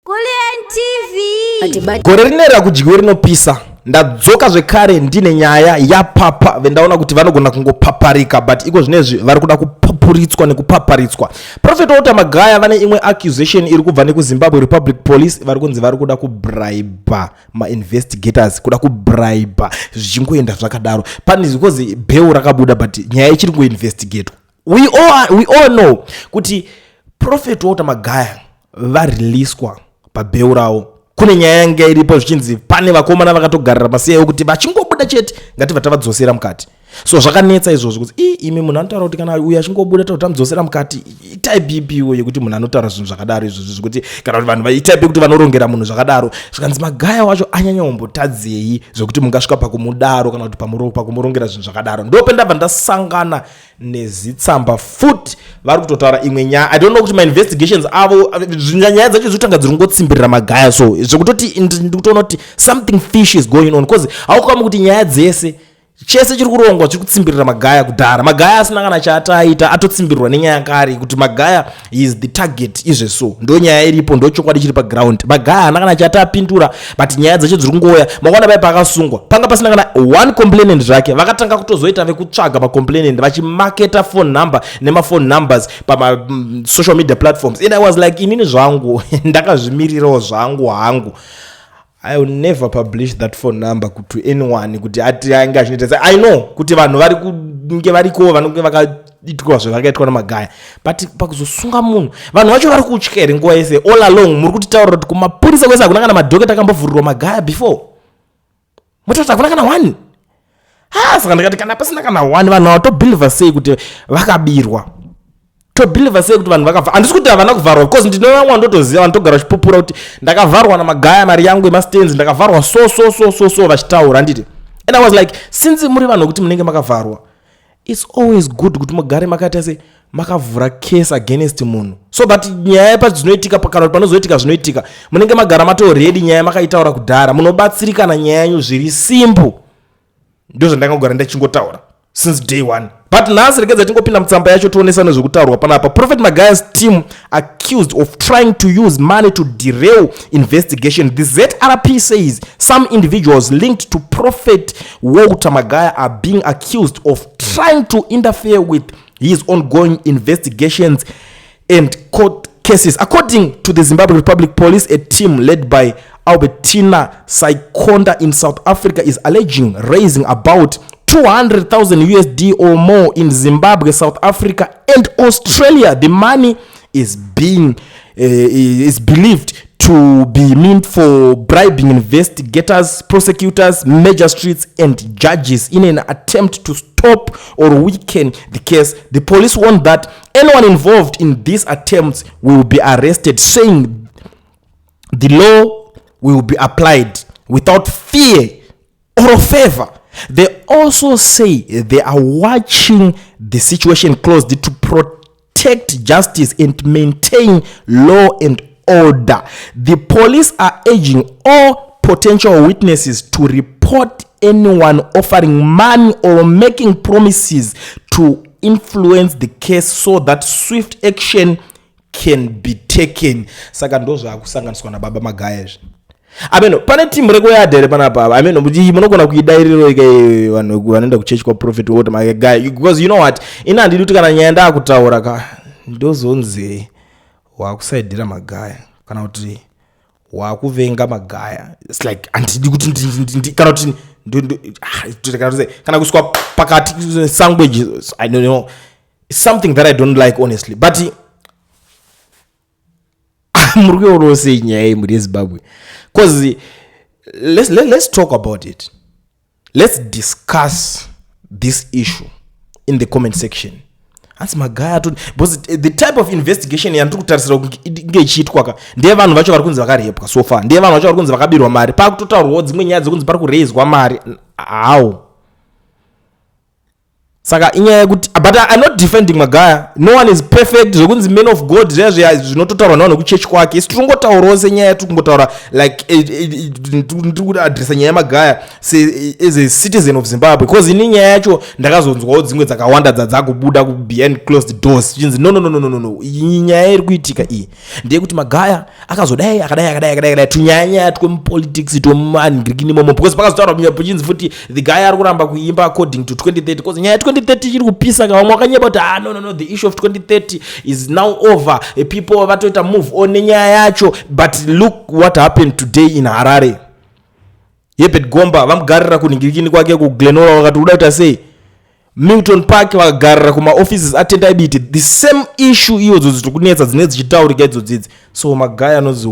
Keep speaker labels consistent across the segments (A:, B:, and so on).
A: Kulliant TV.
B: Gore rineri kudyiwe rinopisa. Ndadzoka zvekare ndine nyaya yapapa vendaona kuti vanogona kungopaparika, but iko zvinezvi vari kuda kupupuritswa nekupaparitswa. Prophet Walter Magaya vane imwe accusation iri kubva nekuZimbabwe Republic Police. Vari kunzi vari kuda kubribe mainvestigators, kuda kubribe, zvichingoenda zvakadaro. Pane because bail rakabuda, but nyaya ichiri kungoinvestigatwa. We all know kuti Prophet Walter Magaya variliswa pabail ravo. Kune nyaya yanga iripo, zvichinzi pane vakomana vakatogarira masiya ekuti vachingobuda chete ngatibva tavadzosera mukati. So zvakanetsa izvozvo kuti i imi munhu anotaura kuti kana uyu achingobuda toti tamudzosera mukati. Itype ipiwo yekuti munhu anotaura zvinhu zvakadaro izvozvo, zvekuti kana kuti vanhu itype yekuti vanorongera munhu zvakadaro? Zvikanzi Magaya wacho anyanyawombotadzei zvekuti mungasvika pakumudaro kana kuti pakumurongera zvinhu zvakadaro? Ndopendabva ndasangana nezitsamba futi vari kutotaura imwe nyaya. I don't know kuti mainvestigations avo, nyaya dzacho dzikutanga dziri kungotsimbirira Magaya. So zvekutoti ndikutoona kuti something fish is going on, because haukama kuti nyaya dzese, chese chiri kurongwa chiri kutsimbirira Magaya. Kudhara Magaya asina kana chaataita, atotsimbirirwa nenyaya kare kuti Magaya is the target. Izveso ndo nyaya iripo, ndo chokwadi chiri paground. Magaya haana kana chati apindura, but nyaya dzacho dziri kungoya. Makaona pai paakasungwa, panga pasina kana one complainant zvake. Vakatanga kutozoita vekutsvaga macomplainant, vachimaketa phone number nemaphone numbers pama-social media platforms. And I was like, inini zvangu ndakazvimirirawo zvangu hangu, I will never publish that phone number to anyone kuti ati ange achinoita. I know kuti vanhu vari kunge variko vanonge vakaitwa zvavakaitwa naMagaya, but pakuzosunga munhu, vanhu vacho vari kutya here nguva yese? All along muri kutitaurira kuti kumapurisa kwese hakuna kana madocket akambovhurirwa Magaya before. Mototi hakuna kana one. Ha, saka ndikati kana pasina kana one, vanhu vatobhilivha sei kuti vakabirwa? Tobhilivha sei kuti vanhu vakabva? Handisi kuti havana kuvharwa, because ndine vamwe vandotoziva vanotogara vachipupura kuti ndakavharwa naMagaya mari yangu yemastands, ndakavharwa so so so so so, vachitaura, handiti? And I was like, since muri vanhu vekuti munenge makavharwa, it's always good kuti mugare makaita se makavhura case against munhu, so that nyaya padzinoitika, kana kuti panozoitika zvinoitika, munenge magara matoredi, nyaya makaitaura kudhara, munobatsirikana nyaya yenyu zviri simple. Ndo zvandangagara ndachingotaura since day one. But nhasi regedza tingopinda mutsamba yacho, tionesa nezvekutaurwa panapa. Prophet Magaya's team accused of trying to use money to derail investigation. The ZRP says some individuals linked to Prophet Walter Magaya are being accused of trying to interfere with his ongoing investigations and court cases. According to the Zimbabwe Republic Police, a team led by Albertina Saikonda in South Africa is alleging raising about 200,000 USD or more in Zimbabwe, South Africa, and Australia. The money is believed to be meant for bribing investigators, prosecutors, magistrates, and judges in an attempt to stop or weaken the case. The police warned that anyone involved in these attempts will be arrested, saying the law will be applied without fear or favor. They also say they are watching the situation closely to protect justice and maintain law and order. The police are urging all potential witnesses to report anyone offering money or making promises to influence the case so that swift action can be taken. Saka ndo zvaakusanganiswa nababa Magaya izvi. Ameno pane timu rekuyadha here panapa? Ameno kuti munogona kuidairiro ike vanhu vanoenda kuchechi kwaProphet Walter Magaya, because you know what, ini handidi kuti kana nyaya ndaakutaura ka, ndozonzi waakusaidhira Magaya kana kuti waakuvenga Magaya. It's like handidi kuti kana kuti kana kuiswa pakati sandwich. I don't know. It's something that I don't like, honestly. But muri kuionawo sei nyaya iyi, mhuri yeZimbabwe? Because let's talk about it. Let's discuss this issue in the comment section. Hanzi Magaya ato, because the type of investigation yandiri kutarisira kunge inge ichiitwa ka, ndeye vanhu vacho vari kunzi vakarepwa so far, ndeye vanhu vacho vari kunzi vakabirwa mari. Pakutotaurwawo dzimwe nyaya dzekunzi pari kureizwa mari. How? Saka inyaya yekuti, but I'm not defending Magaya. No one is perfect. Zvekunzi man of God zviya zviya zvinototaurwa nevanhu vekuchechi kwake. Isu tiringotaurawo senyaya yatiri kungotaura, like ndiri kuadresa nyaya yaMagaya as a citizen of Zimbabwe, because ini nyaya yacho ndakazonzwawo dzimwe dzakawanda dzadzakubuda behind closed doors, chinzi no, no, no, no, no, no, iyi nyaya iri kuitika iyi ndeyekuti Magaya akazodai, akadai, akadai, akadai, akadai, tunyaya nyaya twemupolitics, twemuangirikini imomo, because pakazotaurwa pachinzi futi the guy ari kuramba kuimba according to 2030, because nyaya ya2030 ichiri kupisa ka. Vamwe vakanyeba kuti, "Ah, no, no, no, the issue of 2030 is now over. People vatoita move on nenyaya yacho." But look what happened today in Harare. Herbert Gomba vamugarira kunhingirikini kwake kuGlen Norah, vakati uda kuita sei? Milton Park vakagarira kumaoffices aTendai Biti. The same issue iyodzo dziri kunetsa, dzinenge dzichitaurika idzodzidzi. So Magaya anonzi,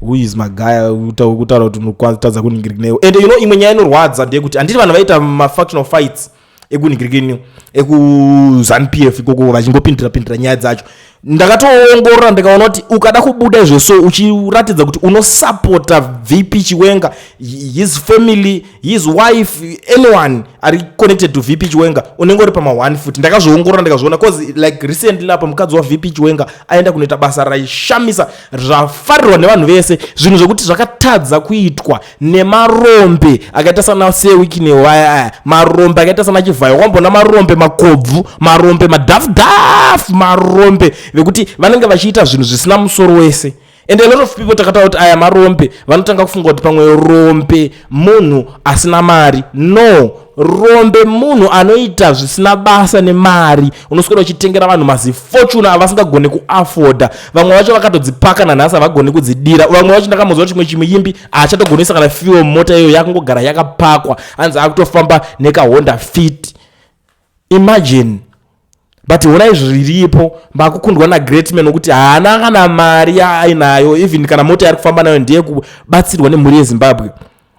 B: who is Magaya kutaura kuti unotadza kunhingirikineyo? And imwe nyaya inorwadza ndeyekuti handiti vanhu vaita mafactional fights ekunhingirikini ekuZANU PF ikoko, vachingopindira pindira nyaya dzacho. Ndakatoongorora ndikaona kuti ukada kubuda izvo uchiratidza kuti unosapota VP Chiwenga, his family, his wife, anyone ari connected to VP Chiwenga, unenge uri pama1 foot. Ndakazviongorora ndikazviona, cause like recently apa mukadzi waVP Chiwenga aenda kunoita basa raishamisa, zvafarirwa nevanhu vese, zvinhu zvekuti zvakatadza kuitwa nemarombe akaita sana seWicknell vaya aya, marombe akaita sana Chivhayo. Wambona marombe makobvu, marombe madhafudhafu, marombe vekuti vanenge vachiita zvinhu zvisina musoro wese. And a lot of people takataura kuti aya marombe, vanotanga kufunga kuti pamwe rombe munhu asina mari. No, rombe munhu anoita zvisina basa nemari. Unoswera uchitengera vanhu mazifortune avasingagoni kuafforda. Vamwe vacho vakatodzipaka nanhasi havagoni kudzidira. Vamwe vacho ndakamuzwa chimwe chimuyimbi haachatogonisa kana fuel mota iyoyo, yakangogara yakapakwa, hanzi akutofamba nekaHonda Fit. Imagine. But honai zviripo, makukundwa nagreat man nokuti haana kana mari yaainayo. Even kana mota yaari kufamba nayo ndeyekubatsirwa nemhuri yeZimbabwe.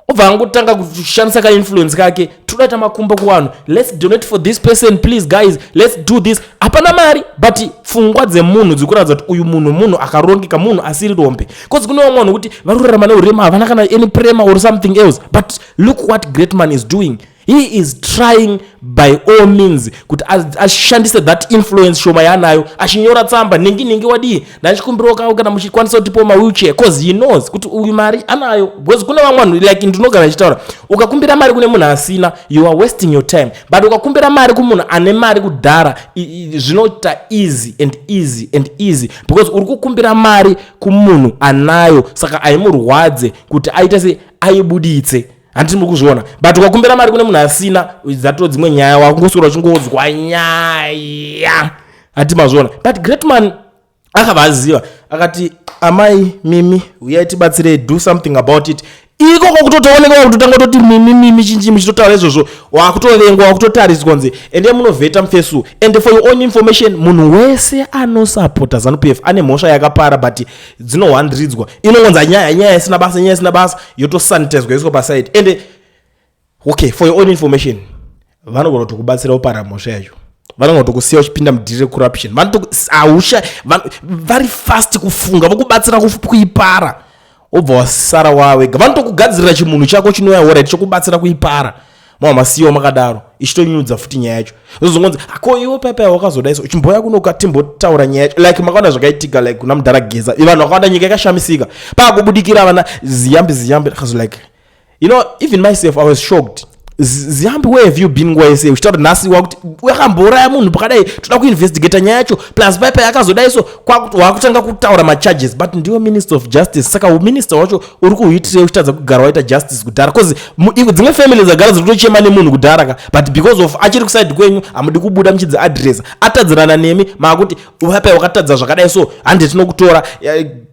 B: Obva angotanga kushandisa kainfluence kake, "Todaita makumbo kuvanhu, let's donate for this person, please guys, let's do this." Hapana mari, but pfungwa dzemunhu dziri kuratidza kuti uyu munhu, munhu akarongeka, munhu asiri rombe, because kune vamwe vanhu kuti vari kurarama neurema, havana kana any prema or something else. But look what great man is doing. He is trying by all means kuti ashandise that influence shoma yaanayo, achinyora tsamba, "Ningi ningi wadii, ndachikumbirawo kana muchikwanisa kutipawo mawheelchair," cause he knows kuti uyu mari anayo. Because kune vamwe vanhu, like ndinogara ndichitaura, ukakumbira mari kune munhu asina, you are wasting your time. But ukakumbira mari kumunhu ane mari kudhara, zvinoita easy and easy and easy, because uri kukumbira mari kumunhu anayo, saka haimurwadze kuti aite se aibuditse. Handiti muri kuzviona? But ukakumbira mari kune munhu asina, dzato dzimwe nyaya, wakungoswera uchingodzwa nyaya. Handiti mazviona? But great man akabva aziva, akati, "Amai Mimi, uyai tibatsirei, do something about it." Ikoko kutotooneka wakutotanga kutoti mimi mimi chinji muchitotaura izvozvo, wakutovengwa, wakutotariswa nzi ende munovheta mufesu. And for your own information, munhu wese anosapota ZANU PF ane mhosva yakapara, but dzinohwandiridzwa, inongonza nyaya, nyaya isina basa, nyaya isina basa, yotosanitizwa, yoiswa paside. And okay, for your own information, vanogona kutokubatsira kupara mhosva yacho, vanogona kutokusiya uchipinda mudhiri recorruption. Ausha vari fast kufunga, vokubatsira kuipara, wobva wasara wawega. Vanotokugadzirira chimunhu chako chinouya, alright, chokubatsira kuipara, mava masiyiwa makadaro, ichitonyudza futi nyaya yacho. Zozongonzi, "Ko iwe paipai wakazodaiso, chimboya kunoka timbotaura nyaya yacho." Like makaona zvakaitika like kuna mudhara Geza, vanhu vakawanda, nyika yakashamisika paakubudikira vana Ziyambi Ziyambi akazo like, even myself I was shocked. Ziyambi, where have you been nguva yese uchitaura nhasi wakuti wakambouraya munhu pakadai, toda kuinvestigata nyaya yacho, plus paipai akazodai? So wakutanga kutaura macharges, but ndiwe minister of justice. Saka uminister wacho uri kuhuitirei uchitadza kugara waita justice kudhara? Cause dzimwe family dzagara dziri kutochema nemunhu kudhara ka, but because of achiri kuside kwenyu, hamudi kubuda muchidziadresa. Atadzirana nemi, maakuti paipai wakatadza zvakadai, so hande tinokutora.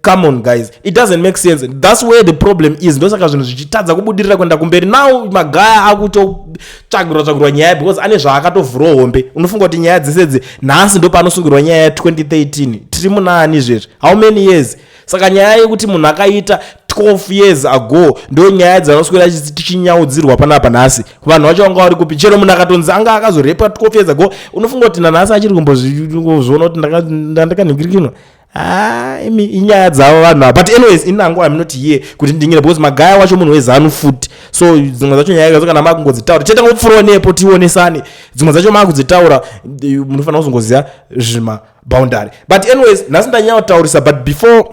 B: Come on guys, it doesn't make sense. That's where the problem is. Ndosaka zvinhu zvichitadza kubudirira kuenda kumberi. Now Magaya akutotsvagirwa tsvagirwa nyaya because ane zvaakatovhurawo hombe. Unofunga kuti nyaya dzesedzi nhasi ndo paanosungirwa nyaya ya2013? Tiri munaani izvezvi? How many years? Saka nyaya yekuti munhu akaita 12 years ago ndo nyaya dzanoswera tichinyaudzirwa panapa nhasi. Vanhu vacho vanga vari kupi? Chero munhu akatonzi anga akazorepa 12 years ago, unofunga kuti nanhasi achiri kumbozviona kuti ndakanhingirikinwa? Ah, imi inyaya dzavo vanhu ava. But anyways, inango I'm not here kuti ndingire, because Magaya wacho munhu weZANU futi. So dzimwe dzacho nyaya dzacho kana makungodzitaura, chete ngopfuurawo nepo tionesane. Dzimwe dzacho makudzitaura, munofanira kuzongoziva zvima boundary. But anyways, nhasi ndanyanya kutaurisa, but before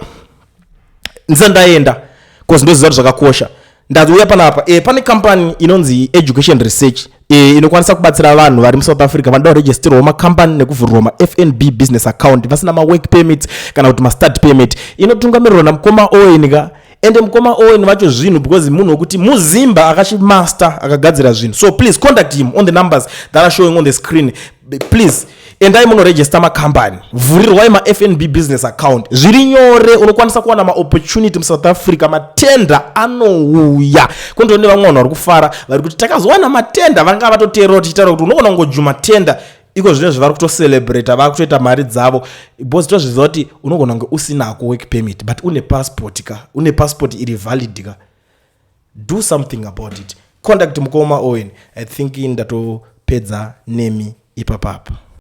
B: ndisati ndaenda, 'cause ndoziva kuti zvakakosha, ndauya panapa. Pane company inonzi Education Research, inokwanisa kubatsira vanhu vari muSouth Africa vanoda kuregisterwawo makambani nekuvhurirwa maFNB business account vasina mawork permit kana kuti mastudy permit. Inotungamirirwa namukoma Owen ka. Ende mukoma Owen vacho zvinhu, because munhu wekuti muzimba akachimaster, akagadzira zvinhu. So please contact him on the numbers that are showing on the screen. Please endai munoregister makambani, vhurirwai maFNB business account. Zviri nyore, unokwanisa kuwana maopportunity muSouth Africa. Matenda anouya kundone vamwe vanhu vari kufara, vari kuti takazowana matenda. Vanga vatoteerera tichitaura kuti unogona kungojuma tenda. Iko zvino zvavari kutocelebrata, vakutoita mari dzavo, because tozviziva kuti unogona kunge usinako work permit, but une passport ka, une passport iri valid ka. Do something about it. Contact mukoma Owen. I think ndatopedza nemi ipapapa.